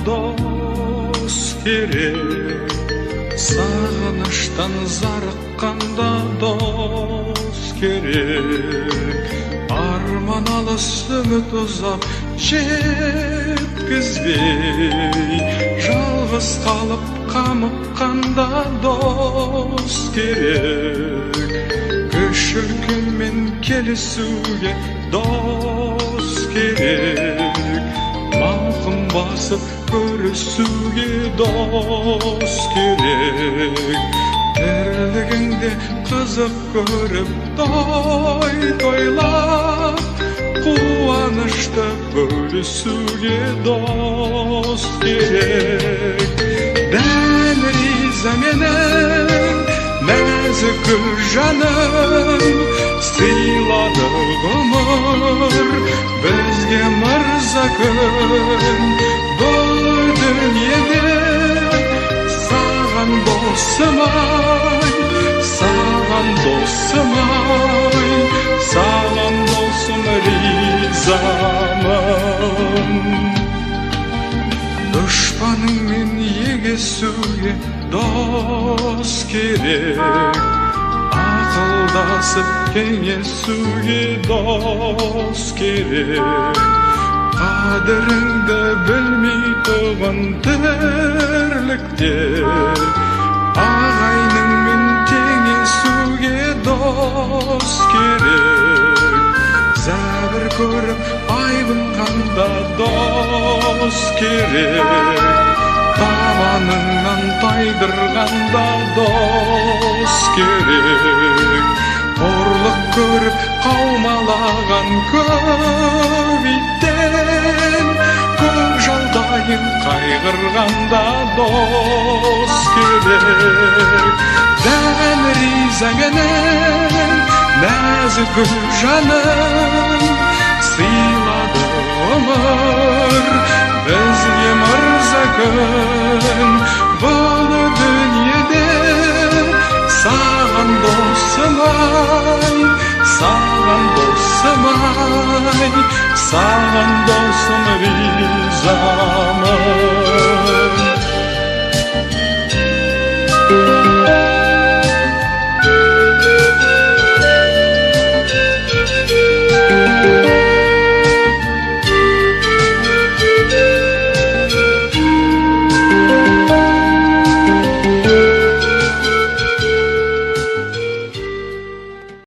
дос керек, сағыныштан зарыққанда дос керек. Арман алыс, үміт ұзап жеткізбей, жалғыз қалып қамыққанда дос керек. Кіші үлкенмен келісуге дос керек, мауқын басып көрісуге дос керек. Тірлігіңде қызық көріп, той тойлап, қуанышты бөлісуге дос керек. Дән риза менің нәзік гүл жаным, сыйлады ғұмыр бізге мырза күн. Бұл дүниеде саған досым ай, саған досым ай, саған досым ризамын. Дұшпаныңмен егесуге дос керек, ақылдасып кеңесуге дос керек. Қадіріңді білмейтұғын тірлікте ағайыныңмен теңесуге дос керек. Зәбір көріп айбынғанда дос керек, табаныңнан тайдырғанда дос керек. Қорлық көріп қаумалаған көп иттен көк жалдайын қайғырғанда дос керек. Дән риза менің нәзік гүл жаным, сыйлады ғұмыр бізге мырза күн. Бұл дүниеде саған досым ай, саған досым ай, саған досым ризамын.